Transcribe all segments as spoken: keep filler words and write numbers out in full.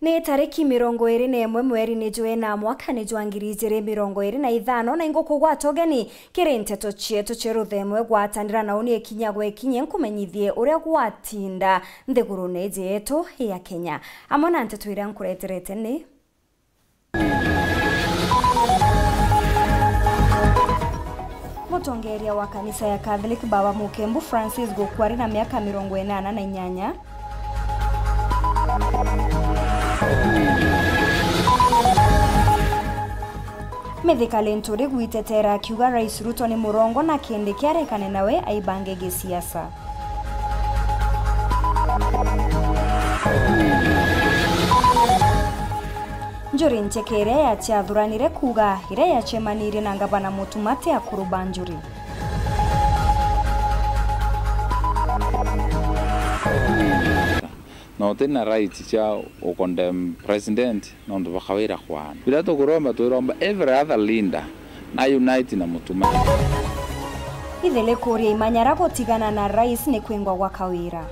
Ni tariki mirongo iri na imwe mweri ni jwa ina mwaka ni jwa ngiri ijiri mirongo iri na ithano, na ingukugwata ugeni kiri nteto cietu cia ruthemwe gwatanira na uni ikinya gwa ikinya nkumenyithie uria gwatinda nthigurune iji yetu ya Kenya. Amwe na nteto iria nkureterete ni: Mutongeria wa kanisa ya Catholic Baba Mukembu Francis gukua ari na miaka mirongo inana na inyanya. Mithika Linturi gwitetera akiuga Rais Ruto ni murongo na Kindiki arekane nawe aibange gisiasa. Njuri Ncheke iria yaciathuranire kuuga iria yacemanirie na ngavana Mutuma ti akuru ba njuri. Na uti na right cia u condemn president nontu bakawira kwaana. Biria tukuromba, twiromba every other leader na unite na Mutuma. Ithele kuria imanyara gutigana na rais ni kwingwa gwa Kawira.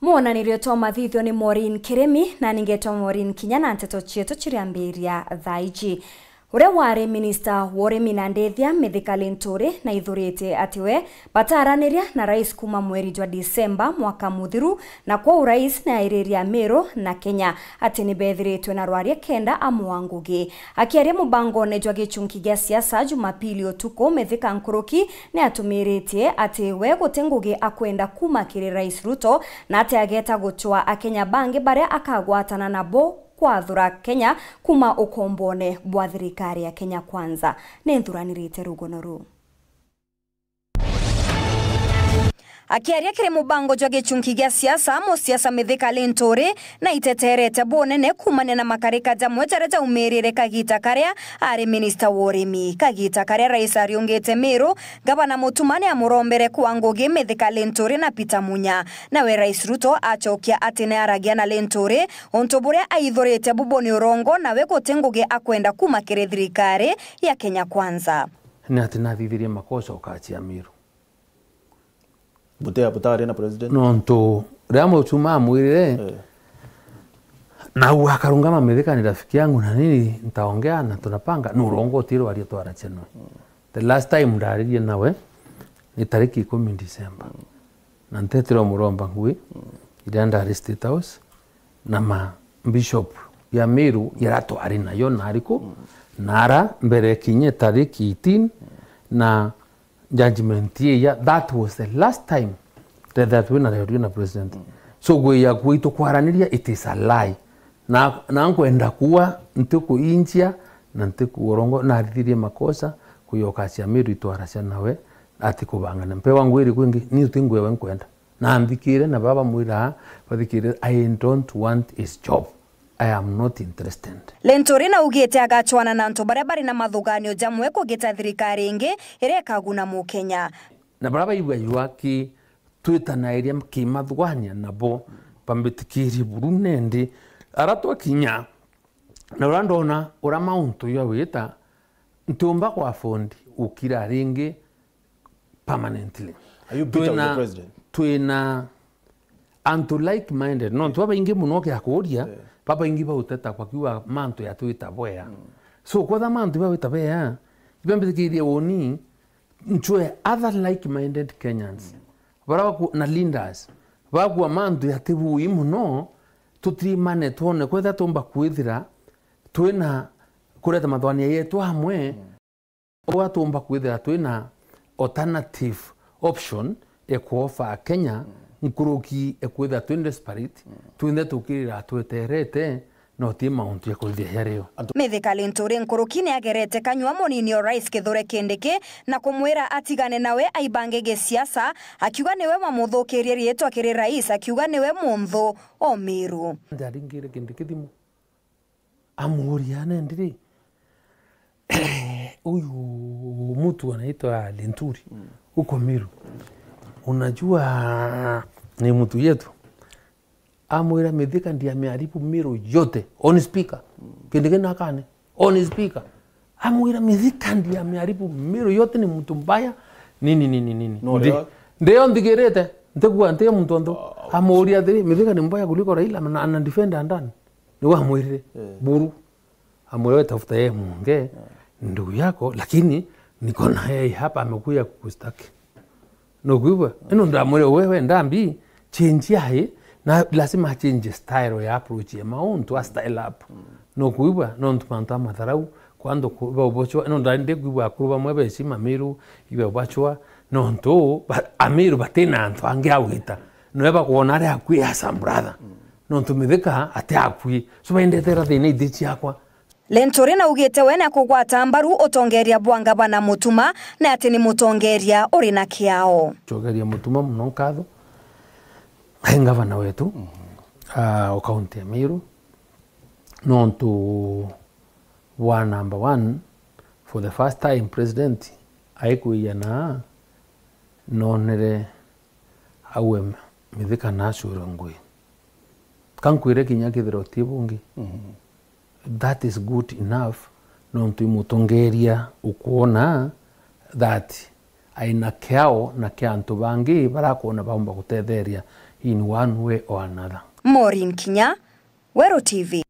Mwonanirio twa mathithio ni Maureen Kirimi, na ningetwa Maureen Kinya, na nteto cietu ciriambiria thaa iji. Uria wari minista wa urimi na ndithia, Mithika Linturi, naithurite ati we bataraniria na rais kuma mweri jwa Disemba mwaka muthiru, na kwou rais nairirie Amiru na Kenya ati ni bethiritwe na rwaria kenda amwa ngugi. Akiaria mubangone jwa gichunki gia siasa Jumapili utuku, Mithika Nkuruki ni atumiritie ati we guti ngugi akwenda kuma kiri Rais Ruto, na ati ageta gucwa Akenya bangi baria akagwatana nabo kwathura Kenya kuma ukombone bwa thirikari ya Kenya Kwanza. Ni nthuranirite rugono ruu. Akiaria kiri mubango jwa gichunki gia siasa, musiasa Mithika Linturi naiteterete bunene kumania na makarika jamwe jaria jaumirire kagita karia ari minista wa urimi. Kagita karia rais ariungite Miru, Gavana Mutuma ni amurombere kwa ngugi Mithika Linturi na Peter Munya. Nawe Rais Ruto acokia ati ni aragia na Linturi untu buria aithurite bubu ni urongo, nawe guti ngugi akwenda kuma kiri thirikari ya Kenya Kwanza. Ni ati nathithirie makosa ukachia Miru. Butea, butaria na president? Nontu riria Mutuma amwirire, eh, na u akarungama, Mithika ni rafiki yangu na nini, ntaongea na tunapanga, ni urongo utiri waria twarachia nawe. The last time ndaririe nawe ni tariki ikumi December. Na ntetire umuromba ngui iria ndari State House, na ma bishop ya Miru iria twari nayo na ariku, na ara mbere kinye tariki eighteen, na judgment iya, that was the last time that, that we na reurio na president. So gwiya kwitu kwaraniria, it is a lie. Na, na nkwenda kuwa ntiku injia na ntiku urongo, nathithirie makosa, kuyoka cia Miru itwaracia nawe, ati kubangana. Mpewa ngwiri kwingi, ni uti ngwewe nkwenda. Na nthikire na baba mwira, bathikire, I don't want his job. I am not interested. Linturi naugite agacwana na antu baria bari na mathuganio jamwe kugita thirikari ingi iria ikaguna Mukenya. Na baria baigua yuaki twitanairia kimathugania nabo, bambitikirie buru nendi. Ara twakinya, na uria ndona uria mauntu jawita, ntiumba kwa afford ukira ringi permanently. Are you bitter with the president? Twina antu like minded. Nontu babaingi muno ukiakuria, eh, babaingi bauteta bakiuga mantu yatwita bwea. Mm. So, kwetha mantu bawita bea, ibambitikirie uni, ncwe other like minded Kenyans. Mm. Bara baku-, na leaders. Bakua mantu yatibui muno, tutirimane twone kwetha tumba kwithira twina kureta mathwania yetu amwe. Mm. Uga tumba kwithira twina alternative option ya kuofa Akenya, mm, nkuruki ya kwithira twi desperate, mm, twinthe tukirira tweterete, na uti mauntu ya kurithia jario. Mithika Linturi nkuruki ni agerete kanyua munini o Rais Kithure Kindiki na kumwira atigane nawe aibange gisiasa, akiuga niwe wamuthukirie riitwa kiri Rais, akiuga niwe munthu o Miru. Ndaringire Kindiki thimu. Amuuria, "Nendiri, huyu mtu anaitwa Linturi, mm, huko Miru, unajua ni mtu yetu?" Amwira, "Mithika ndiye ameharibu Miru yote, on speaker." Mm. Kindiki nakane. on speaker. Amwira, "Mithika ndiamiharibu, Meru yote ni mtu mbaya, nini, nini, nini." No, ndio. Ndio nthigirite, ntigua nti muntu ontu. Amuria atiri, "Mithika ni mbaya kuliko Raila, na ana defend Andani." Niwe amwirire, eh, buru. Amwira, "Wewe tafuta yeye muongee, eh, ndugu yako, lakini niko na yeye hapa, amekuja kukustaki." Nukwigua? Ino ndamwire, "Wewe ndambi, change yae, na lazima change style ya approach ya mauntu, a style up." Nukwigua? Nontu mantu a matharau, kwa antu ku-, baubocwa, ino ndari ndikwigua akuru bamwe ba heshima Meru, ibaubacwa, nontu ba-, Ameru batina antu angi a gwita. Noe bakwona ari akui as a brother. Nontu Mithika ati akui. So baindetera thina ithi ciakwa. Linturi naugite we nakugwata mbaru utongeria bwa ngavana Mutuma na ati ni mutongeria uri na kiao. Cokeria Mutuma muno nkatho, ai ngavana wetu, ah, o kaunti ya Meru, nontu bwa number one, for the first time president aikwija na nonere aue Mithika na acure ngui. Ka nkwire kinya kethira uti bungi. That is good enough, nontu imutongeria ukwona that aina kiao na kia antu bangi barakwona baumba gutetheria in one way or another. Maureen Kinya, Weru T V.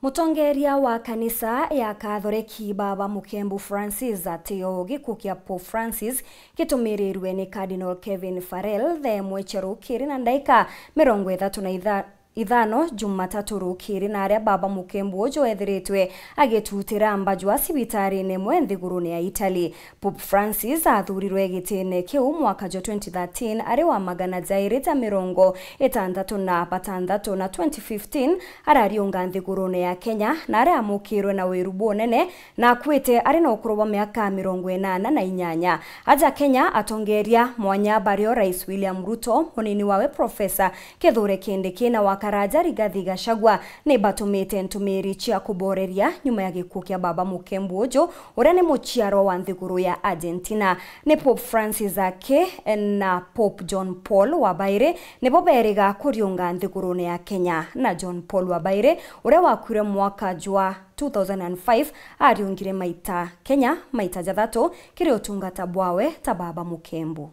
Mutongeria wa kanisa ya Kathoreki, Baba Mukembu Francis, atio gikuo kia Pope Francis gitumirirwe ni Cardinal Kevin Farrell thaa imwe cia rukiri na ndaika mirongo ithatu na itha-, ithano Jumatatu rukiri, na aria Baba Mukembu uju ethiritwe agitutira mbajwa cibitarine imwe nthigurune ya Italy. Pope Francis athurirwe gitine kiu mwaka jwa twenty thirteen ari wa magana jairi ja mirongo itantatu na batantatu, na twenty fifteen arariunga nthigurune ya Kenya, na aria amukirwe na wiru bunene, na akuite ari na ukuru bwa miaka mirongo inana na inyanya. Aja Kenya, atongeria mwanya bario Rais William Ruto, munini wawe Professor Kithure Kindiki na wa karaja Rigathi Gachagua ni batumite ntumiri cia kuboreria nyuma ya gikuo kia Baba Mukembu uju, uria ni muciarwa wa nthiguru ya Argentina. Ni Pope Francis aki na Pope John Paul wa bairi nibo beriga kuriunga nthigurune ya Kenya, na John Paul wa bairi, uria wakuire mwaka jwa two thousand and five, ariungire maita Kenya maita jathatu kiri utungata bwawe ta Baba Mukembu.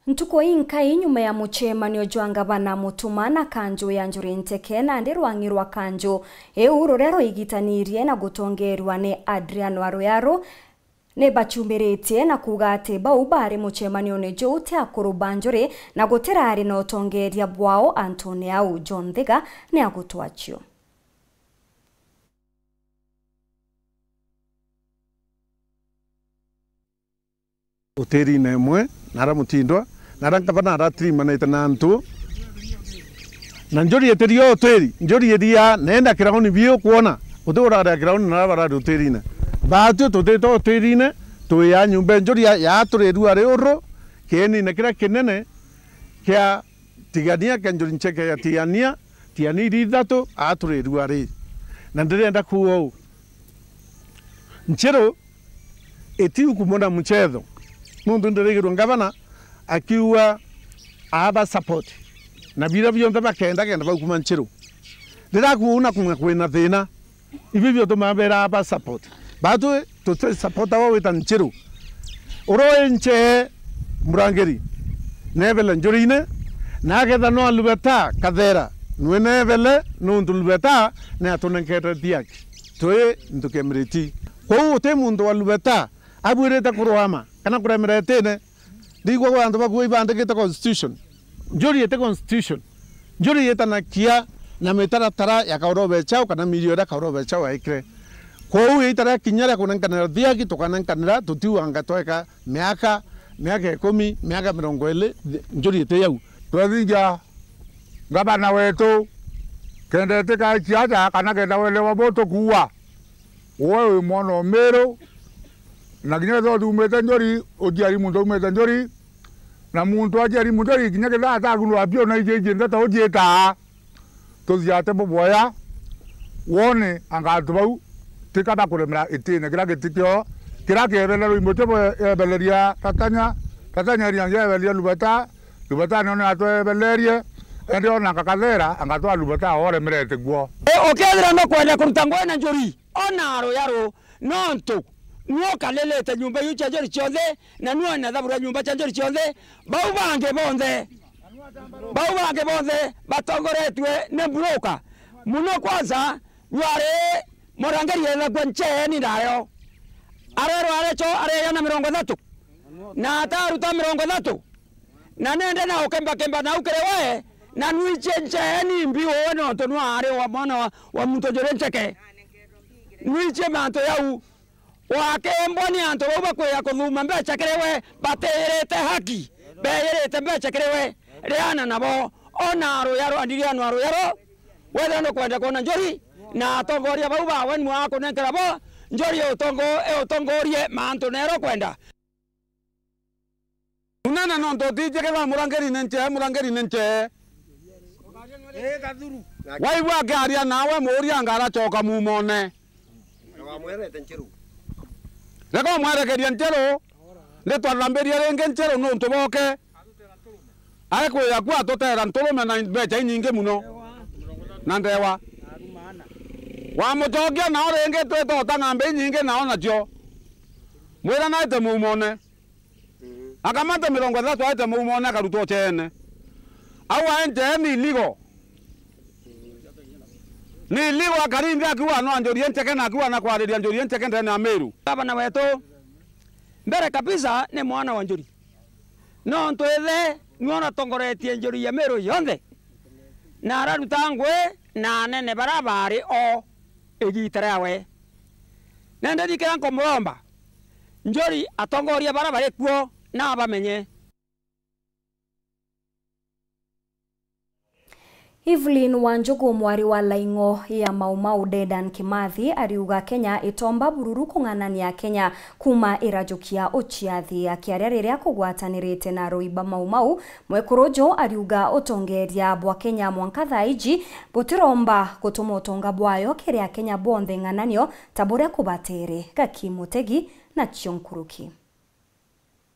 Ntuku inkai nyuma ya mucemanio jwa ngavana Mutuma na kanju ya Njuri Ncheke, nandi rwang'i rwa kanju iu ruria rwaigitanirie na gutongeerua ni Adriano Arwearu, ni bachumiritie na kuuga ati bau baari mucemanione juu ti akuru ba Njuri na gutirari na utongeeria bwao antune au. John Thiga ni agutwachio. Utirine imwe, na ara mutindwa, na ara nkaba, na ara tirimanite na antu. Na Njuri itiria utiri, Njuri iria, neenda kirauni biu kwona, uti uraria kirauni na ara barari utirine. Baatwi tutite utirine, twi ya nyumba Njuri ya, ya turi ruari uru, kienine kiria kinene kia Tigania kia Njuri Ncheke ya Tigania, Tigania iri ithatu, a turi ruari. Na ndirenda kuuga uu. Nchiru itiukumona muchetho. Nuntu ndiraigirwe ngavana akiuga aba support. Na biria bionthe bakenda kenda baukuma Nchiru. Ndirakuona kumwe kwina thina. Ibi biotumaa bera aba support. Batwi tuti support wa wita Nchiru. Uria wi nchee murangiri, neebele Njurine, na aketha no alubeta kathera, nwe neebele, nuntu lubeta ni atunenkete thiaki. Twi nthuki ya miriti. Kwou uti muntu wa lubeta abwirite kurwama kana kuremera itine. Ndigua gwa antu bakuo ibandikite constitution. Njuri iti constitution. Njuri itanakia na mitaratara ya Kaurobechao kana mirio iria Kaurobechao aikire. Kwou itara kinya ria kunenkanira thiaki, tukanenkanira, tutiuanga tweka miaka, miaka ikumi, miaka mirongo iri, Njuri iti yau. Twethingia ngavana wetu, kenda itikaikia aja kana kenda welewa butukuua. Uwe wi mwana o Miru, Na kinya kethira uthumite njuri, uciari muntu aumite njuri, na muntu aciari muntu njuri, kinya kethira atagunwa apio na iji iji ndeto ujitaa, tuthiate bubwaya, wone anga antu bau tika bakuremera itine kiria giti kio, kiria kiebele rwimbo tio bwebeleria Tatanya, Tatanya ria ngi ebeleria Lubata, Lubata nio natwebelerie, ende ona ngakathera, anga twa Lubata oremerete guo. Ukethira nukwenda kuruta ngugi na njuri, ona ruyaru, nontu nwe ukalilite nyumba iu cia njuri cionthe, na nwe na thabura nyumba cia njuri cionthe, bau bangi bonthe, bau bangi bonthe batongoretue ni broker. Muno kwanza, rwari murangeri ethagua ncheeni ndayo. Arerwa arecho areya na mirongo ithatu. Na ataruta mirongo ithatu. Na nende na ukembakemba nau kiri we, na nwichie ncheeni mbi uwe nontu nwari wa mwana wa, wa muntu njuri ncheke. Nwichie mantu jau. Wakembwa ni antu bau bakwija kuthuma mbecha kiri we, batiyirite haki, beyirite mbecha kiri we, riana nabo. Ona ruyaru, andirianwa ruyaru, wethira nukwenda kwona njuri, na atongoria bau bawe nwa akunenkera bo njuri, utongo-, utongorie mantu nero kwenda. Unene nontu utijikirwa murangeri ni nchee, murangeri ni nchee. Waigua akiaria nawe, muuria anga arachoka mumone. Reka umwerekerie ncheru, ritwathambirie ringi ncheru nuntu boke. Aikwija ku atutera nturume na mbecha inyingi muno na ndewa. Wamucokia nao ringi twita uta ng'ambi inyingi nao nacio. Mwira naite mumone. Akamate mirongo ithatu aite mumone akarutwa ucheene. Au aenjee ni illegal. Ni illegal akaringa akiuga no anjurie ncheke na akiuga na kwariria njurie ncheke ndene ya Meru. Gavana wetu, mbere kabisa ni mwana wa njuri. Nontu ithe niwe unatongoretie njuri ya Meru yonthe. Na araruta ngui na anene baria baari o igiita riawe. Nende thikira nkumuromba, njuri atongoria baria bari kuo na abamenye. Evelyn Wanjugu, mwari wa Laing'o ya Mau Mau Dedan Kimathi, ariuga Kenya itomba bururu kung'anania Kenya kuma irajukia uciathi. Akiaria riria akugwatanirite na arui ba Mau Mau, mwekuru uju ariuga utongeria bwa Kenya mwanka thaa iji butiromba gutuma utonga bwayo kiri Akenya bonthe ng'ananio ta buria kubatere. Gaki Mutegi nacio nkuruki.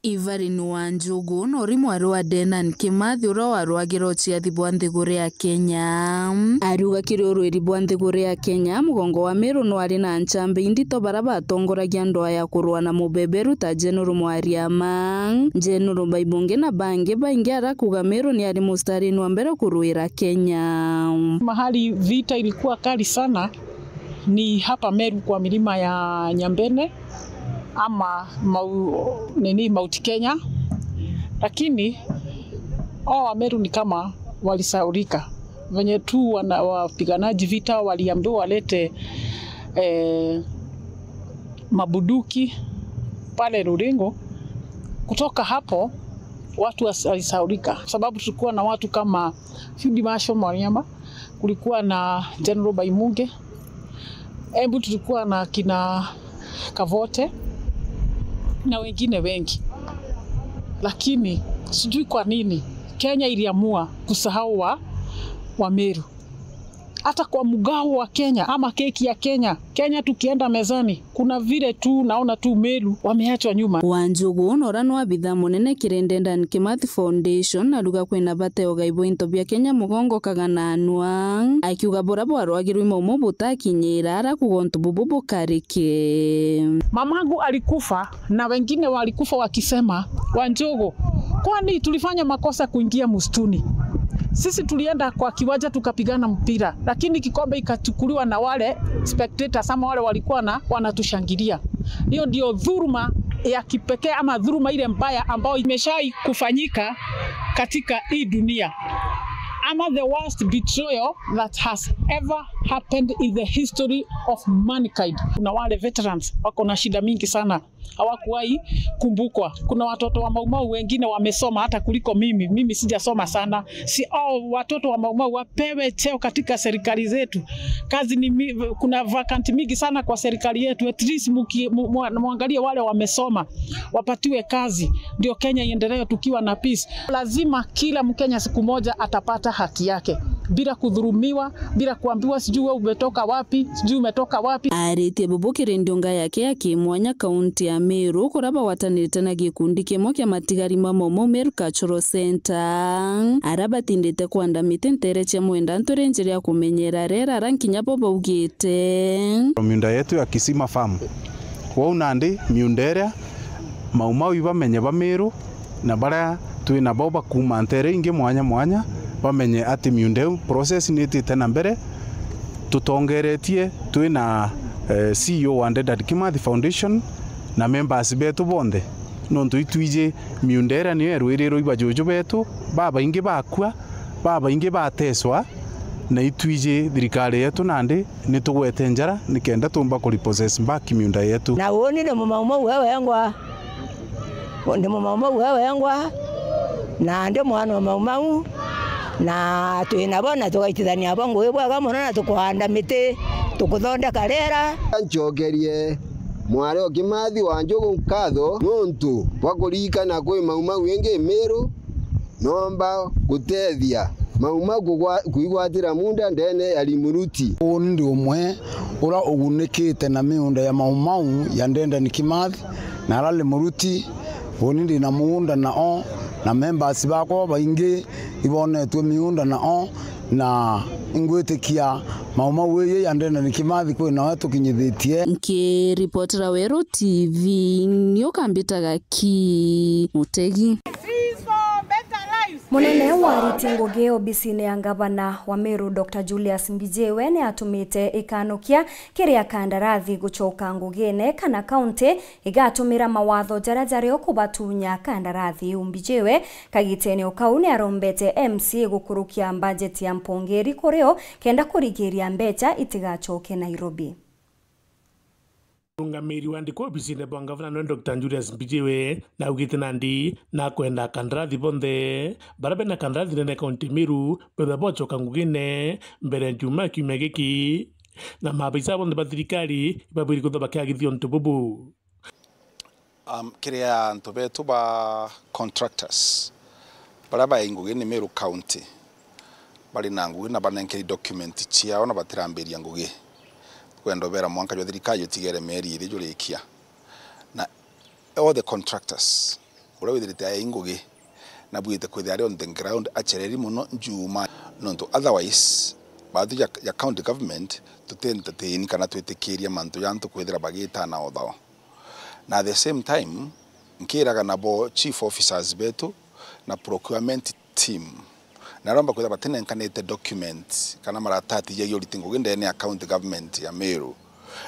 Evelyn Wanjugu nori mwari wa Dedan Kimathi uria warwagira uciathi bwa nthiguru ya Kenya. Ariuga kiri urwiri bwa nthiguru ya Kenya, mugongo wa Meru nwari na nchambi indito baria batongoragia ndwaa ya kurua na mubeberu ta General Mwari Amang, General Baibungi na bangi baingi, arakuga Meru niari mustarini wa mbere kurwira Kenya. Mahali vita ilikuwa kali sana ni hapa Meru kwa milima ya Nyambene ama Mau-, nini, Mount Kenya, lakini hao Wameru ni kama walisahaulika. Venye tu wana-, wapiganaji vita waliambiwa walete, eh, mabuduki pale Ruringo, kutoka hapo watu was-, walisahaulika, sababu tulikuwa na watu kama Field Marshal Mwanyama, kulikuwa na General Baimuge, Embu tulikuwa na kina Kavote na wengine wengi, lakini sijui kwa nini Kenya iliamua kusahau wa, wa Meru. Hata kwa mgao wa Kenya ama keki ya Kenya, Kenya tukienda mezani, kuna vile tu naona tu Meru wameachwa nyuma. Wanjugu nora no abitha munene kiri Dedan Kimathi Foundation, aruga kwina bata ya ugai bwa into bia Kenya mugongo kagananwa, akiuga buria bwarwagirwe i Mau Mau butakinyira ara kuga untu bubu bukarike. Mamangu alikufa na wengine walikufa wakisema, "Wanjugu, kwani tulifanya makosa kuingia msituni? Sisi tulienda kwa kiwanja tukapigana mpira, lakini kikombe ikachukuliwa na wale spectators ama wale walikuwa na, wanatushangilia." Hiyo ndio dhuluma ya kipekee ama dhuluma ile mbaya ambayo imeshai kufanyika katika hii dunia, ama the worst betrayal that has ever happened in the history of mankind. Kuna wale veterans wako na shida mingi sana, hawakuwahi kumbukwa. Kuna watoto wa Maumau wengine wamesoma hata kuliko mimi. Mimi sijasoma sana. Si hao watoto wa Maumau wapewe cheo katika serikali zetu. Kazi ni mi, kuna vacant mingi sana kwa serikali yetu. At least muki, mu, mu, muangalie wale wamesoma, wapatiwe kazi, ndio Kenya iendelee tukiwa na peace. Lazima kila Mkenya siku moja atapata haki yake bila kudhulumiwa, bila kuambiwa sijui wewe umetoka wapi, sijui umetoka wapi. Aritie bubu kiri ndiunga yake ya kimwanya kaunti ya Meru, kuria bagwatanirite na gikundi kimwe kia matigari ma Maumau Meru Cultural Centre, aria batindite kwanda miti ntere cia mwenda nturi njira ya kumenyera rera ara nkinya bo baugite. Miunda yetu ya Kisima Farm. Wau nandi miunda iria Maumau ibamenye ba Meru na baria twi nabo bakuuma ntere ingi mwanya mwanya bamenye ati miunda iu process ni itite na mbere. Tutongeretie twi na, eh, C E O wa Dedan Kimathi Foundation na members betu bonthe, nontu itwiji miunda iria niyo erwirirwe ibajuju betu, babaingi bakua, babaingi bateswa, na itwiji thirikari yetu nandi nitugwete njara nikenda tumba ku repossess back miunda yetu. Na uuni ni Mumaumau we wengwa. Ndi Mumaumau we wengwa, na ndi mwana wa Maumau, na twi nabo, na tugaitithania nabo ngugi bwega mono, na tukuhanda miti, tukuthondeka riera. Ncokerie mwari o Kimathi wa Njugu nkatho nuntu bwa kuririkana kwi Maumau ingi Miru, nomba gutethia Maumau kugwa-, kwigwatira munda ndene ya Limuruti. Uuni ndi umwe uria ugunikite na miunda ya Maumau ya Dedan Kimathi na ara Limuruti. Uuni ndi na muunda nao, na members bakwa baingi ibonetwe miunda nao, na ingwitikia Maumau iji ya Dedan Kimathi kwi nawe tukinyithitie. Nkiripotera Weru T V, ni ukambitaga ki Mutegi. Munene wa ariti ngugi obisine ya ngavana wa Meru, Doctor Julius Mbijiwe, ni atumite ikanukia kiri akandarathi gucoka ngugine kana kaunti igatumira mawatho jaria jario kubatunya kandarathi iu. Mbijiwe kagitene o kau ni arombete M C A gukurukia mbajeti ya mpongeri kurio kenda kurigiria mbeca itigacoke Nairobi. Rungamiri wa ndiko obisine bwa ngavana nwe Doctor Julius Mbijiwe naugite nandi nakwenda akandarathi bonthe baria bena kandarathi nene kaunti Meru bethwa bocoka ngugine mbere ya Njumaa kiumia giki, na maabisa bonthe ba thirikari ibabwiri kwithwa bakiagithia untu bubu. Um, kiri antu betu ba contractors baria bai ngugi ni Meru County, bari na ngugi na banenkeri document ciao na batirambiria ngugi. Kwenda ubera mwanka jwa thirikari jutigere mieri iri jurikia. Na all the contractors, uria withirite ai ngugi, na bwite kwithira ari on the ground acereri mono Njumaa, nontu otherwise, bathu ja, ja county government, tuti entertain kana twitikiria mantu ja antu kwithira bagitana o thao. Na at the same time, nkiraga nabo chief officers betu na procurement team, na aromba kwithira batinenkanite document kana maratati ja uriti ngugi ndene ya county government ya Meru,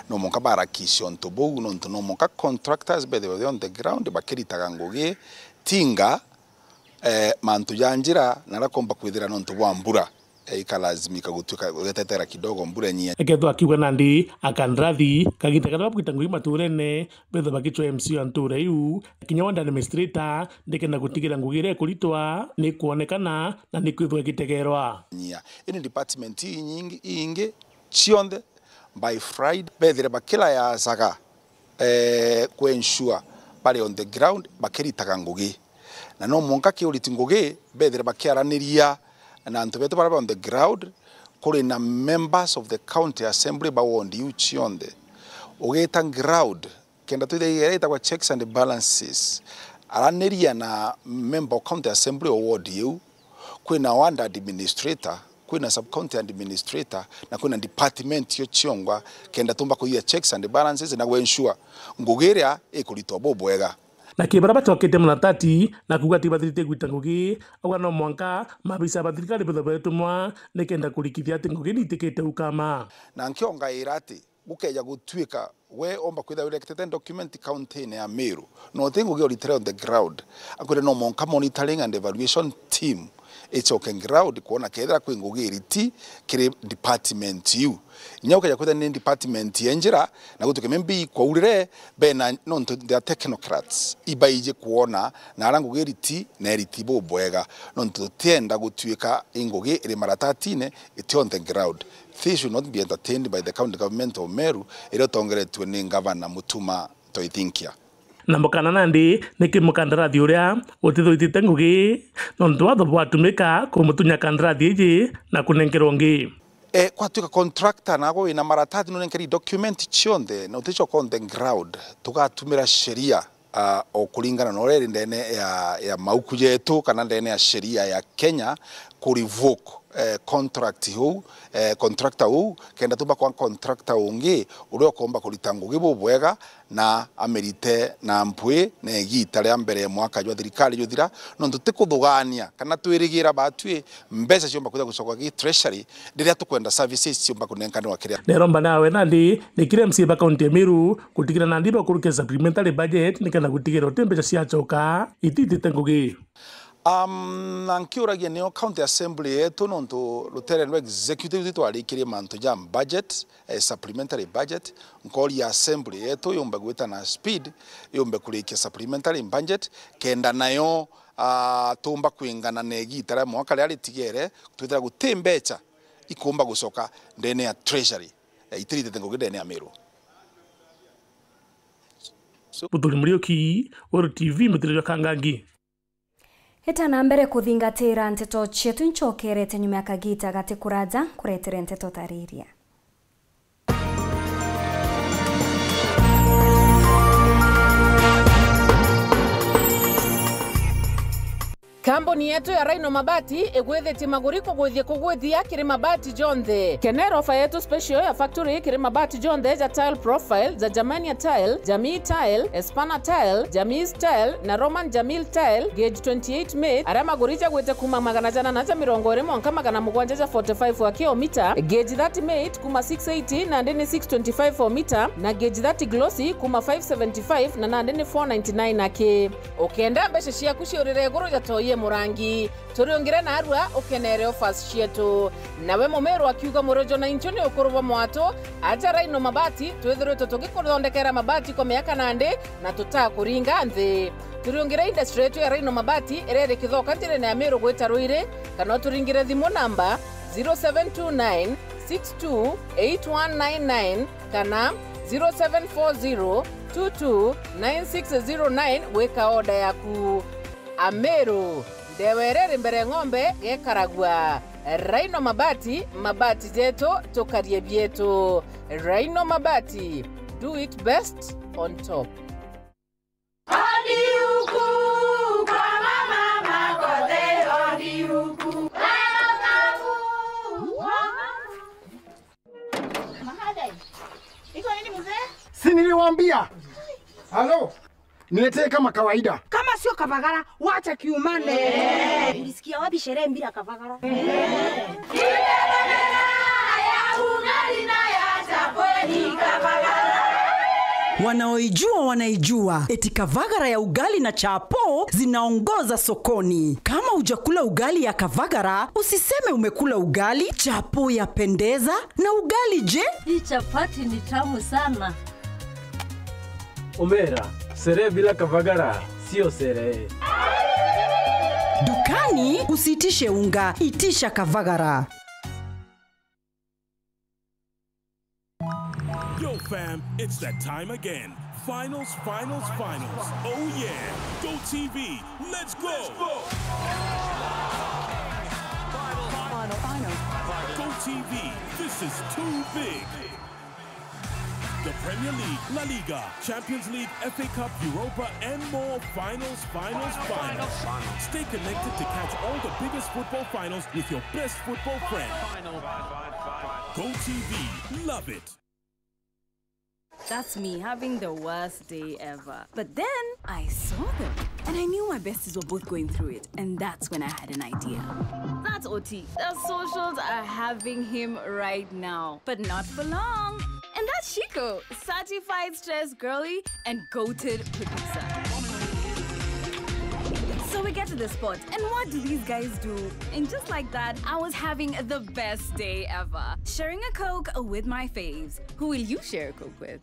no mwanka barakisha untu buu, nontu no mwanka contractors bethirwe on the ground bakiritaga ngugi, tinga, eh, mantu ja njira na aria komba kwithira nontu bwa mbura, eh, ikalazimika gutuika gugetetera kidogo mbura inyie. Ekethwa akiuga nandi akandarathi, kagiita karia bagwita ngugi maturene, bethwa bagicwa M C A wa ntura iu, kinya ward administrator, ndikenda gutigira ngugi iria ikuritwa ni kwonekana na ni kwithwa igitegerwa. Nyia. Ini department inyingi, ingi, cionthe, by Friday, bethire bakirayacaga, eh, ku ensure bari on the ground, bakiritaga ngugi. Na no mwanka ki uriti ngugi, bethire bakiaraniria na antu betu baria ba on the ground, kuri na members of the county assembly ba ward iu cionthe. Ugita ground, kenda twithagia iria itagwa checks and balances, araniria na member of county assembly o ward iu, kwina ward administrator, kwina sub county administrator, na kwina department cio ciongwa, kenda tumba kuthithia checks and balances na gwensure ngugi iria ikuritwa bubwega. Na ki baria bacokete Munatati na kuuga ati bathirite gwita ngugi, auga no mwanka maabisa ba thirikari bethwe betumwa nikenda kurikithia ati ngugi niitikite ukama. Na nkiongaira ati gukeja gutuika we omba kwithirwa erected document county-ini ya Meru, na uti ngugi uritire on the ground, akwire no mwanka monitoring and evaluation team Icoke ground kwona kethira kwi ngugi iriti kiri department iu. Inya ukeja kwithira ni department ya njira, na gutuke maybe kwaurire, bena nontu they are technocrats, ibaiji kwona na ara ngugi iriti na iriti bubwega, nontu tutienda gutuika i ngugi iri maratatine, it's on the ground. They should not be entertained by the county government of Meru, iria utongeretue ni Ngavana Mutuma Ntoithinkia. Na mukana nandi niki mukandarathi uria utithuitite ngugi nontu watho bwatumika kumutunya kandarathi iji na kunenkerwa ungi. E, kwatuika contractor nago wina maratathi nunenkeri document cionthe na uticoka on the ground, tugatumira sheria, ah, o kuringana na uria iri ndene ya, ya mauku jetu kana ndene ya sheria ya Kenya ku revoke, eh, contract uu, eh, contractor uu, kenda tumba kwa contractor ungi uria ukomba kurita ngugi bubwega na amirite na mpwi na igiita ria mbere ya mwaka jwa thirikari juthira, nontu ti kuthugania kana twirigira batwi mbeca ciomba kwithira gucoka gi treasury riria tukwenda services ciomba kunenkanirwa kiria. Neromba nawe nandi ni kiri M C A ba kaunti ya Meru gutigirira nandi bakurukia supplementary budget nikenda gutigirira uti mbeca ciacoka ititite ngugi. Um, na nkiuragia nio county assembly yetu, nontu rutere rwa executive twarikiri mantu ja budget, eh, supplementary budget, nkoria assembly yetu yumbe gwita na speed, yumbe kurikia supplementary budget, kenda nayo, ah, tumba kwingana na igiita ria mwaka riria ritigere, twithira guti mbeca ikumba gucoka ndene ya treasury, eh, itiritite ngugi ndene ya Meru. Muthuri Muriuki, Weru T V, Muthiri jwa Kangangi. Ita na mbere kuthingatira nteto cietu, incokerete nyuma ya kagita gati kuraja kuretere nteto tariria. Kambuni yetu ya Rhino Mabati igwithitie maguri kugwithia kugwithia kiri mabati jonthe. Kenera ofa yetu special ya factory kiri mabati jonthe ja tile profile, ja Germania tile, Jamii tile, Espana tile, Jamii tile, na Roman Jamil tile, gauge twenty-eight mate, aria maguri jagwite kuma magana jana na ja mirongo iri mwanka magana mugwanja ja forty-five wa kilomita, gauge thirty mate kuma six eighty nandi ni six twenty-five o mita, na gauge thirty glossy kuma five seventy-five na nandi ni four ninety-nine aki. Ukenda mbeca ciaku ciurire iguru ja toi e murangi, turiungire narua ukenere offers cietu. Nawe mumeru akiuga murojo na inchu ni ukuru bwa mwatu, aja Rhino Mabati, twithiritwe tugikuthondekera mabati kwa miaka nandi na tutakuringa nthi. Turiungire industry yetu ya Rhino Mabati iria iri Kithoka njirene ya Meru gwita Ruiri, kana uturingire thimu namba zero seven two nine six two eight one nine nine kana zero seven four zero two two nine six zero nine gwika order yaku. Ameru, ndewa iria iri mbere ng'ombe gekaragua. Rhino Mabati, mabati jetu, tukarie bietu. Rhino Mabati, do it best on top. Odi huku kwa mama Makothe, odi huku. Mahadai. Iko nini mzee? Si niliwaambia? Halo? Niletee kama kawaida. Kama sio Kavagara, wacha kiumane. Ulisikia wapi sherehe bila Kavagara? Wanaoijua wanaijua. Eti Kavagara ya ugali na chapo zinaongoza sokoni. Kama hujakula ugali ya Kavagara, usiseme umekula ugali. Chapo ya pendeza na ugali je? Hii chapati ni tamu sana. Omera, sherehe bila Kavagara sio sherehe. Dukani usiitishe unga, itisha Kavagara. Yo, fam, it's that time again. Finals, finals, finals. Oh, yeah. Go T V, let's go. Go T V, this is too big. The Premier League, La Liga, Champions League, F A Cup, Europa, and more. Finals, finals, finals. Stay connected to catch all the biggest football finals with your best football friend. Go T V, love it. That's me having the worst day ever. But then I saw them and I knew my besties were both going through it. And that's when I had an idea. That's O T. The socials are having him right now, but not for long. And that's Shiko, certified stress girly and goated producer. So We get to the spot, and what do these guys do? And just like that, I was having the best day ever. Sharing a Coke with my faves. Who will you share a Coke with?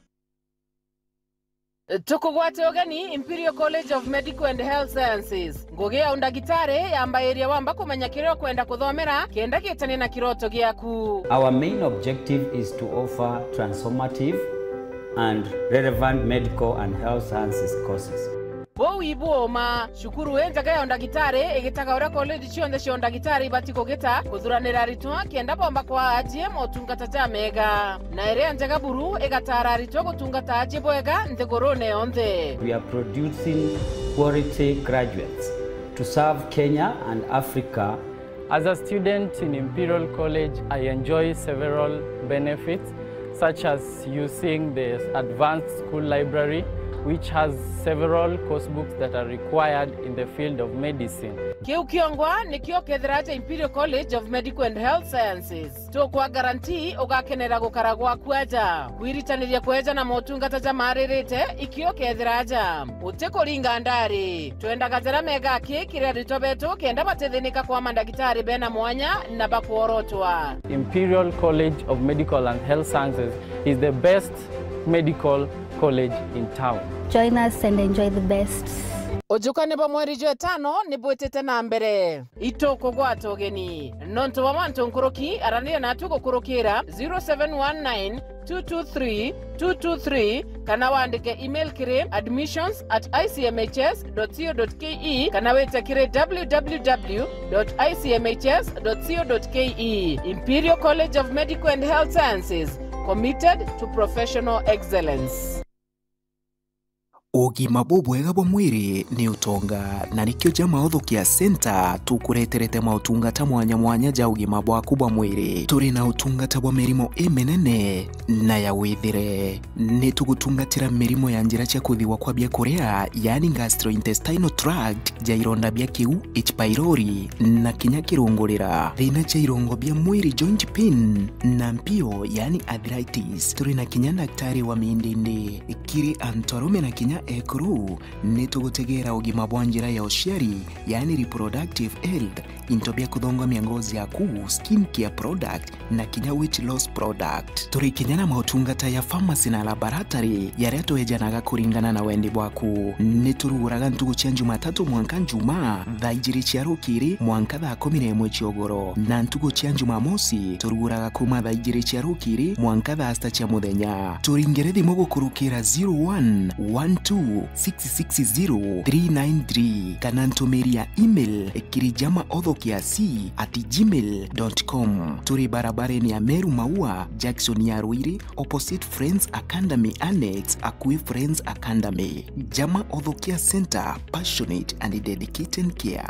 Tukugwate ugeni Imperial College of Medical and Health Sciences. Ngugi ya undagitari yambairia wamba kumenya kiria ukwenda kuthomera kenda gitanie na kiroto giaku. Our main objective is to offer transformative and relevant medical and health sciences courses. Buu ibu uma, cukuru injega ya undagitari igitaga uria college cionthe cia undagitari ibati kugita kuthuranira aritwa kenda bomba kwaa ajie motungata jamega. Na iria njega buru igataara aritwa gutungata ajie bwega nthigurune yonthe. We are producing quality graduates to serve Kenya and Africa. As a student in Imperial College, I enjoy several benefits, such as using the advanced school library, which has several course books that are required in the field of medicine. Kiu kiongwa nikio kethira aja Imperial College of Medical and Health Sciences. Tukwa guarantee ugakenera gukara gwaku aja. Kwiritaniria kweja na motungata jamaaririte, ikio kethira aja. Uti kuringa ndari. Twendaga jaria mega aki kiri aritwa betu kenda batithinika kwa mandagitari bena mwanya na bakworotwa. Imperial College of Medical and Health Sciences is the best medical college in town. Join us and enjoy the best. Ujuka ni bo mweri jwa itano ni bwitite na mbere. Itukugwata ugeni. Nontu bwa mantu nkuruki, araniria natu gukurukira zero seven one nine two two three two two three kana wandike email kiri admissions at I C M H S dot co dot K E kana wite kiri W W W dot I C M H S dot co dot K E. Imperial College of Medical and Health Sciences, committed to professional excellence. Ugima bubwega bwa mwiri ni utonga, na nikio ja Maothokia Center tukureterete mautungata mwanya mwanya ja ugima bwaku bwa mwiri. Turi na utungata bwa mirimo iminene na ya withire. Ni tugutungatira mirimo ya njira cia kuthiwa kwa biakuria, yaani gastrointestinal tract, ja ironda bia kiu, H. pylori, na kinya kirungurira. Thina cia irongo bia mwiri, joint pain, na mpio, yaani arthritis. Turi na kinya ndaktari wa mindindi. Kiri antu arume na kinya ekuru, ni tugutegera ugima bwa njira ya uciari, yaani reproductive health, into bia kuthongamia ngozi yaku, skin care product, na kinya weight loss product. Turi kinya na mautungata ya pharmacy na laboratory, yaria twejanaga kuringana na wendi bwaku. Ni turuguraga ntugu cia Jumatatu mwanka Njumaa, thaa ijiri cia rukiri mwanka thaa kumi na imwe cia ugoro, na ntugu cia Jumamosi turuguraga kuma thaa ijiri cia rukiri mwanka thaa sita cia muthenya. Turingire thimu gukurukira zero one one two six six zero three nine three, kana ntumiri ya email kiri jamaothokiac at gmail dot com. Turi barabarene ya Meru Maua, Jackson ya Ruiri, opposite Friends Academy Annex, akui Friends Academy. Jama Othokia Center, passionate and dedicated care.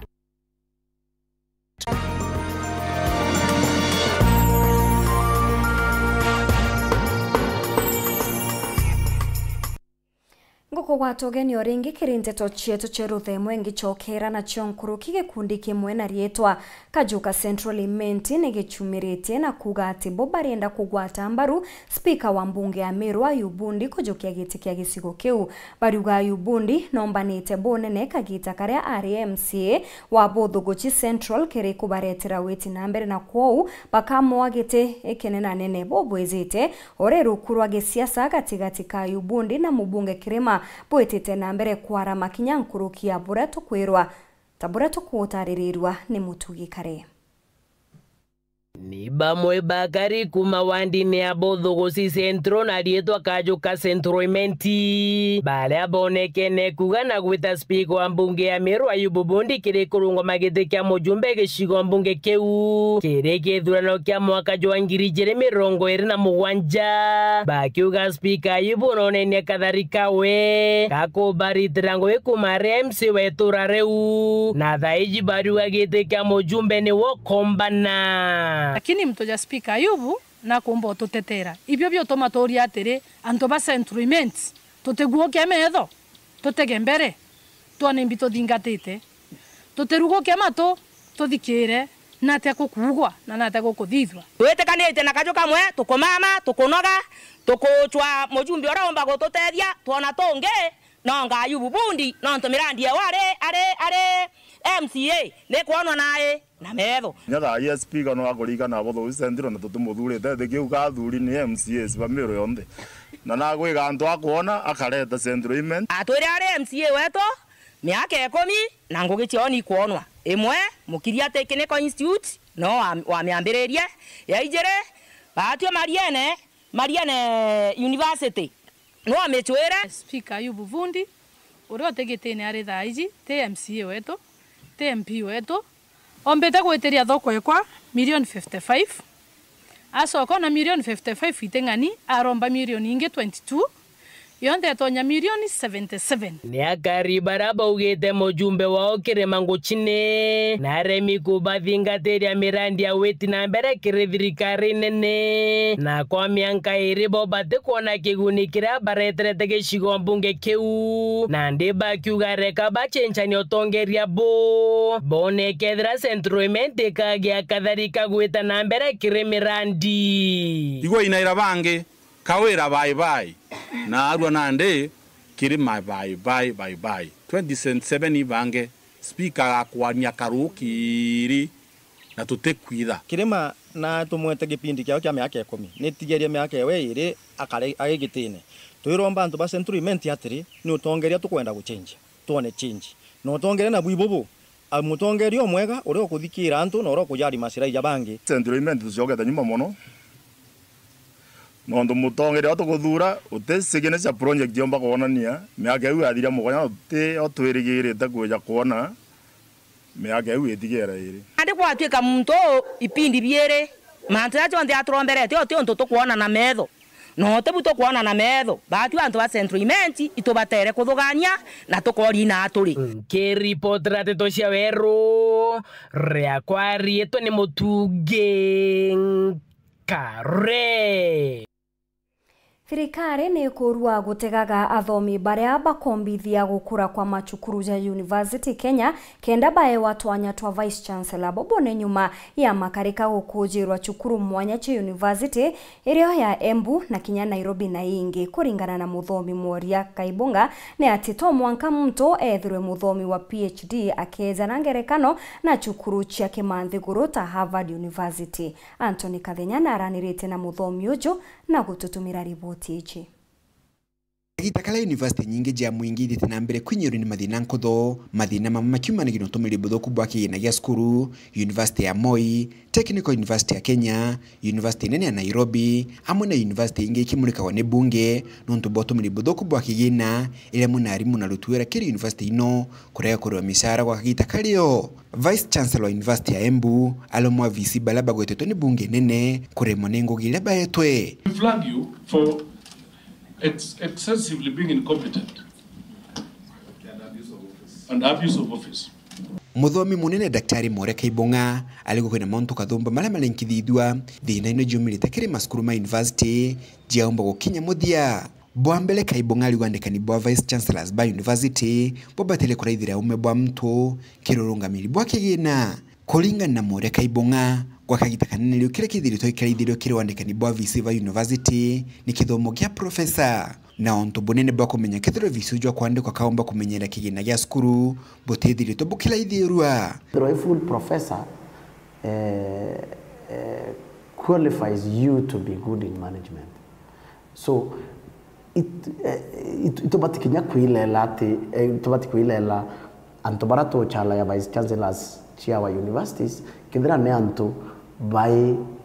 Ngukugwata ugeni o ringi kiri nteto cietu cia ruthemwe ngicokera nacio nkuruki. Gikundi kimwe na riitwa Kajuka Central Imenti ni gicumiritie na kuuga ati bo barienda kugwata mbaru spika wa mbunge ya Meru Ayubu Bundi kujukia giti kia gicigo kiu. Bariuga Ayubu Bundi nombanite bunene kagita karia ari M C A wa Buthuguchi Central kiri kubaretera witi na mbere, na kwou bakamoa giti kinenanene bubwizite. Uri ruku rwa gisiasa gatigati ka Ayubu Bundi na mubunge Kirima bwitite na mbere kwarama kinya nkuruki ya buria tukwirwa, ta buria tukutaririrua ni Mutugi Kare. Ni bamwe bakari kuma wandini ya Buthuguchi Central na riitwa Kajuka Central Imenti, baria bonekene kuuga na gwita spika wa mbunge ya Meru Ayubu Bundi kiri kurungama giti kia mujumbe gicigo mbunge kiu kiri githurano kia mwaka jwa ngiri ijiri mirongo iri na mugwanja, bakiuga spika Ayubu nonenie kathari kawe ga kubaritira ngugi kuma ari M C A wa itura riu, na thaa iji bariuga giti kia mujumbe ni wo kombana. Lakini mtu ja spika Ayubu nakumba ututetera. Ibio biutuma tuuria atiri, antu ba Central Imenti, tutiguuke metho, tutege mbere, twone imbi tuthingatite. Tutiruguke matu, tuthikire, natia gukuugwa, na natia gukuthithua. Twitikanite na kaju kamwe, tukumama, tukunoga, tukucwa mujumbe uria umba gututethia, twona tungi, nonga Ayubu Bundi, nontu mirandi ewe ari, ari, ari, M C A ni kwonwa nae na metho. Kinya thaa ii speaker no akuririkana abuthuuri Central na tutimuthurite, thi kiu kathuri ni M C As ba Meru yonthe. Na nagwiga antu akwona akareta Central Imenti. Atwire ari M C A wetu miaka ikumi na ngugi ciao ni kwonwa. Imwe, Mukiria Technical Institute no wa, wamiambiririe, ya ijiri, Batio Mariene, Mariene University no wamicwire. Speaker Ayubu Vundi, uria uti gitine ari thaa iji, ti M C A wetu, ti M P wetu, ombite gwitiria thoko ekwa milioni fifty five, acoka ona milioni fifty five iting'ani, aromba milioni ingi twenty two, yonthe itonya milioni seventy seven. Ni akari baria baugite mujumbe wao Kirima Nguchine na aremi kubathingatiria mirandi ya witi na mbere kiri thirikari nene, na kwa mianka iri bo batikwona kiguni kiria bareterete gicigo mbunge kiu, nandi bakiuga reka bacenjanie utongeria bu, bone kethira Central Imenti ikagia kathari ka gwita na mbere kiri mirandi. Igwa inaira bangi, Kawira bye bye, na arua nandi Kirima bye bye, bye bye. Twenty twenty-seven ibange, speaker agakwania karukiri na tutikwitha. Kirima na tumwete gipindi kiao kia miaka ikumi, nitigerie miaka ewe iri akare agigitine. Twiromba antu ba Central Imenti atiri, ni utongeria tukwenda gucenjia, twone change. Na utongeria nabu ibubu, a, mutongeria umwega uria ukuthikira antu na uria ukujali maslahi ja bangi. Central Imenti tucokete nyuma mono. Nontu mutongeria uria tukuthuura uti signature cia project yomba kwonania, miaka iu yathira mugwanja, na tuti o twirigirite kwija kwona miaka iu itigera iri. Nandi gwatuika muntu uu ipindi biiri, mantu jaja jonthe aturomberete, uti untu tukwona na metho, na uti bu tukwona na metho. Batwi antu ba Central Imenti itubatere kuthugania na tukoria na aturi. Nkiripotera nteto cia weru, riakwa riitwa ni Mutungi Kare. Thirikari ni ikurua gutegaga athomi baria bakombithia gukura kwa macukuru ja university Kenya, kenda baewa twanya twa Vice Chancellor. Bobo ni nyuma ya makarika gukujirwa cukuru mwanya cia university, irio ya Embu na kinya Nairobi na ingi. Kuringana na muthomi Mworia Kaibunga, ni ati to mwanka muntu ethirwe muthomi wa P H D akeja na ngerekano na cukuru cia kimanthiguru ta Harvard University. Anthony Kathenya naranirite na muthomi uju na gututumira riboti iji. Kagiita karia university nyingi cia mwingi ithiite na mbere kwinyiurwa ni mathina nkuthu, mathina mamwe makiumanagia na utumiri buthuku bwa kigina gia cukuru, University ya Moi, Technical University ya Kenya, University nene ya Nairobi, amwe na university ingi ikimurikagwa ni bunge nontu bwa utumiri buthuku bwa kigina, iria amwe na arimu na aruti wira kiri university ino kurega kuriwa micara gwa kagiita kario. Vice Chancellor wa University ya Embu aromwa V C baria bagwetetwe ni bunge nene kuremwa ni ngugi iria baetwe. We flag you for ex-, excessively being incompetent and abuse of office. Muthomi munene Daktari Mworia Kaibung'a arigwa kwina mauntu kathumba maria marenkithithua thiina ino jiumirite kiri macukuru ma university jiaumba gukinya muthia. Bwa mbere, Kaibung'a arigwa andikani bwa Vice Chancellors ba university bubataire kuraithira ume bwa muntu kiri urungamiri bwa kigina. Kuringana na Mworia Kaibung'a, gwa kagiita kanene riu kiria kithiritwe gikiraithirio kiri wandikani bwa V C ba university ni kithomo gia professor, na untu bunene bwa kumenya kethirwa V C uju akwandikwa kaumba kumenyera kigina gia cukuru butithiritwe bukiraithirua. Kethirwa i full professor, eh, eh, qualifies you to be good in management. So, it, eh, it, itubati kinya kwilela ati, eh, itubati kwilela antu baria tucalaya vice chancellors cia our universities, kethira ni antu bai,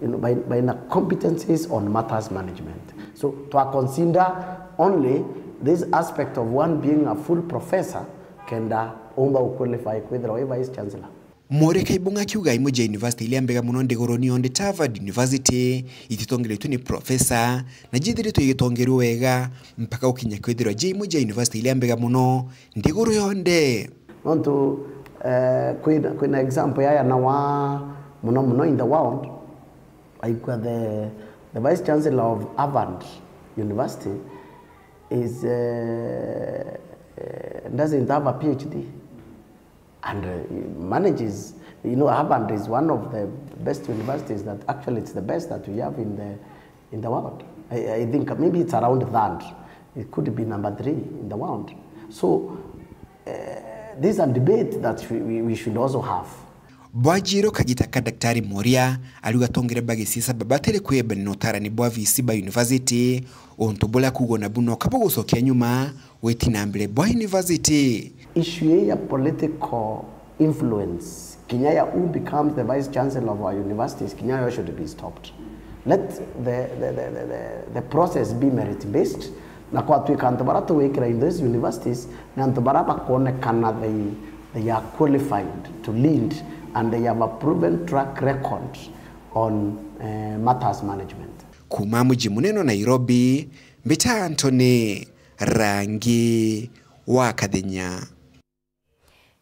you know, bai, baina competencies on matters management. So, twa consider only this aspect of one being a full professor, kenda umba u qualify kwithirwa wi vice chancellor. Mworia Kaibung'a akiuga imwe cia university iria mbega mono nthiguruni yonthe ta Harvard University ititongeretwe ni professor, na jithiritwe igitongerwa wega mpaka gukinya kwithirwa ji imwe cia university iria mbega mono nthiguru yonthe. Nontu, eh, kwina, kwina example yaya na wa mono mono in the world, aikwa the, the vice chancellor of Harvard University is, eh, eh, doesn't have a P H D. And, uh, manages, you know, Harvard is one of the best universities that actually it's the best that we have in the, in the world. I, I think maybe it's around third. It could be number three in the world. So, uh, This is a debate that we, we, we should also have. Bwajirwe kagita ka Daktari Mworia, ariuga atongere ba gisiasa babatire kwiyembania na utarani bwa V C ba university, untu buria kuugwa nabu no kaba gucokia nyuma witi na mbere bwa university. Issue ya political influence, kinya ya who becomes the vice chancellor of our universities, kinya yo should be stopped. Let the, the, the, the, the, the process be merit based, na kwatwika antu baria tugwikira in those universities ni antu baria bakwonekana they, they are qualified to lead and they have a proven track record on, eh, matters management. Kuuma muji munene wa Nairobi, mbita Anthony Rangi wa Kathenya.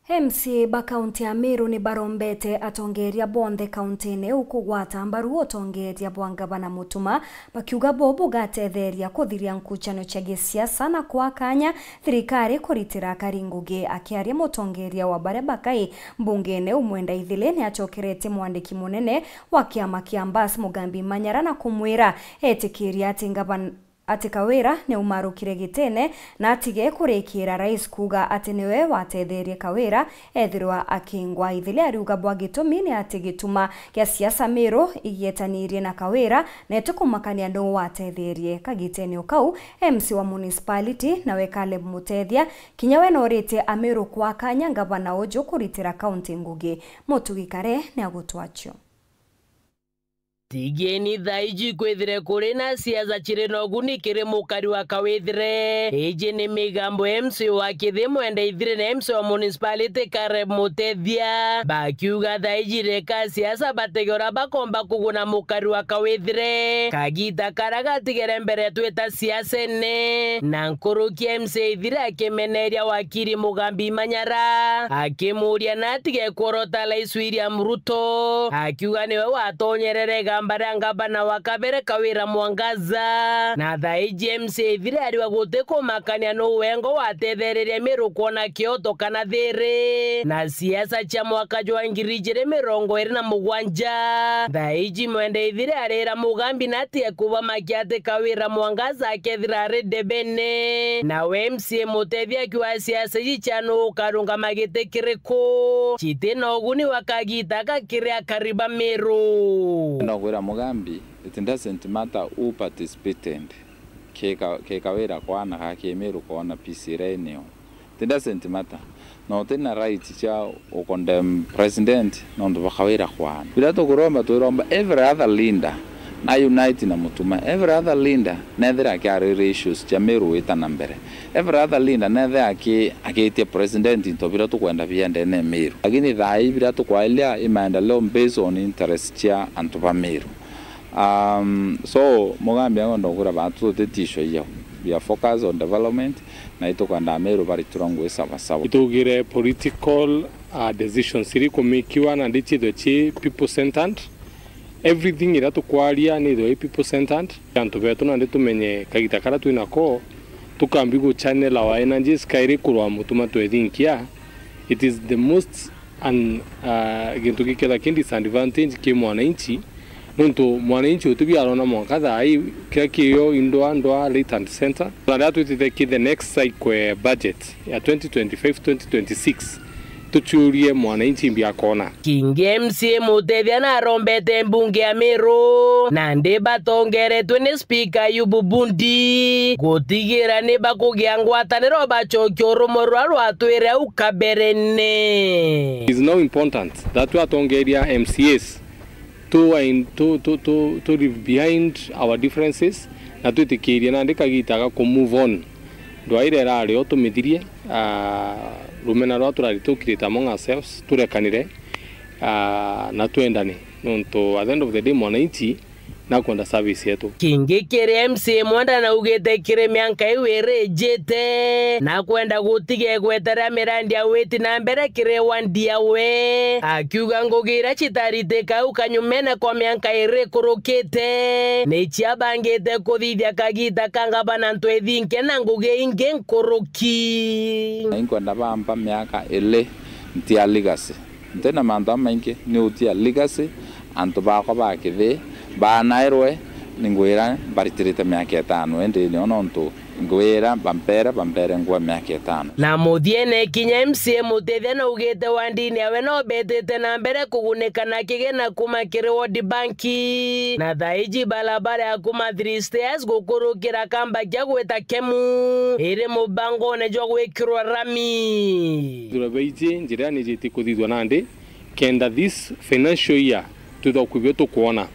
M C A ba kaunti ya Meru ni barombete atongeria bonthe kauntiine iu kugwata mbaru utongeria bwa Ngavana Mutuma, bakiuga bo bugatetheria kuthiria nkuchano cia gisiasa na kwaa kanya thirikari kuritira akari ngugi. Akiaria mutongeria wa baria bakai mbungeene, Umwenda Ithili ni acokeretie mwandiki munene wa kiama kia Mbas Mugambi Manyara na kumwira etikiria ati Ngavana ati Kawira ni umarukire gitene na atige kurikira rais kuuga ati niwe watetherie Kawira ethirwa akingwa. Ithili ariuga bwa gitumi ni ati gituma kia siasa Meru igietanirie na Kawira na itikumakania nuu watetherie. Kagitene o kau, M C wa municipality nawe Caleb Mutethia kinya we noritie Ameru kwaa kanya ngavana uju kuritira kaunti ngugi. Mutugi Kare ni agutwacio. Tigeni thaa iji kwithire kuri na siasa ciri na uguni kiri mukari wa Kawithire. Iji ni migambo M C A wa Kithii Mwenda Ithire na M C A wa municipality Caleb Mutethia bakiuga thaa iji reka siasa batege uria bakomba kuguna mukari wa Kawithire kagita karia gatigere mbere twita siasene. Na nkuruki M C A Ithire akimeneria wakiri Mugambi Manyara akimuria na atige kworota Rais William Ruto, akiuga niwe watonyerere igamba ria ngavana wa kabere Kawira Mwangaza. Na thaa iji M C A Ithire ariwa guti kumakania nuu wengo watethereria Meru kwona kioto kana thiri na siasa cia mwaka jwa ngiri ijiri mirongo iri na mugwanja. Thaa iji Mwenda Ithire arira Mugambi na atige kubamakia ati Kawira Mwangaza akethira ari debene. Nawe M C A Mutethia akiuga siasa iji cia nuu ukarungama giti kiriku, citi na uguni wa kagita gaka kiri akari ba Meru. Ndenda kwira Mugambi, it doesn't matter who participated. Ki Ka-, ki Kawira kwana, ka ki Meru kwana, P C iria iniyo. It doesn't matter. Na uti na right cia u condemn president nontu bwa Kawira kwana. Biria tukuromba, twiromba every other leader na unite na Mutuma. Every other leader nethire akiaririria issues cia Meru wita na mbere. Every other leader nethire aki-, akiitia president into biria tukwenda biendene Meru. Lakini thaa ii biria tukwailia i maendeleo based on interest cia antu ba Meru. Um, so, Mugambi agonda gukwira batu tuti tisho iyau. We are focused on development, na itukwenda Ameru baritirwa ngui sawa sawa. Itugire political, uh, decisions iri kumikiwa na ndi chithwe chi people centered. Everything iria tukwaria ni ithwe i people centered. Antu betu nandi tumenye kagita karia twinako, tukambi gu channel our energies kairi kurwa Mutuma twethinkia. It is the most an, uh, gintu giketha ki disadvantage ki mwananchi, nontu mwananchi utibia arona mwanka thaa ii kiria kiyo indwa ndwa right and center. Na riria twitite ki the next cycle ya budget ya twenty twenty-five twenty twenty-six, tuchurie mwananchi mbia akona. Kingi M C A Mutethia narombete mbunge ya Meru, nandi batongeretwe ni Speaker Ayubu Bundi, gutigira ni bakugia ngwataniro bachokia urumo ruria rwatwire au kaberene. It is now important that we atongeria M C As to, to, to, to, to leave behind our differences na twitikirie nandi kagita ga ku move on. Ndwaire irari o tumithirie, ah, rumena rwa turari tukirite among ourselves, turekanire, ah, na twendane, nontu at the end of the day mwananchi nakwenda service yetu. Kingi kiri M C A Mwenda naugite kiri mianka iu irijite, nakwenda gutiga igweta ria mirandi ya witi na mbere kiri wandi yawe, akiuga ngugi iria citaritika au kanyumene kwa mianka iri ikurukite ni ciabangite kuthithia kagita ka ngavana ntwithinke na ngugi ingi nkuruki. Na inkwenda bamba miaka ili ntia legacy. Ntina mantu jamaingi, ni utia legacy, antu bakwa ba Kithii banairwe ni ngwira mbaritirite miaka itano, indi nio nontu Ngwira bampere, bampere ngua miaka itano. Na muthiene kinya M C A Mutethia naugite wandini yawe no betite na mbere kugunika na kigina kuma kiri World Bank. Na thaiji barabara ya kuma Three Stairs gukurukira kamba kia gwita Kemu iri mubangone jwa gwikirwa rami. Thura baiji njira ni jiti kuthithwa nandi, kenda this financial year tuthoku bio tukwona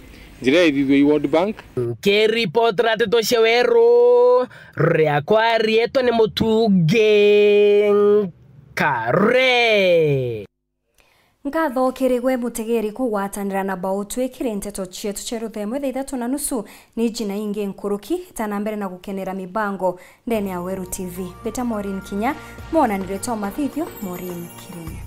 njira ithithwe i World Bank. Nkiripotera nteto cia weru, riakwa rietwa ni Mutungi Nkare. Nkatho kiri gwe mutegeri kugwatanira na Bautwi kiri nteto cietu cia ruthemwe thaa ithatu na nusu. Ni iji na ingi nkuruki, tana mbere na gukenera mibango ndene ya Weru T V. Mbita Maureen Kinya, mwonanire twa mathithio, Maureen Kirinya.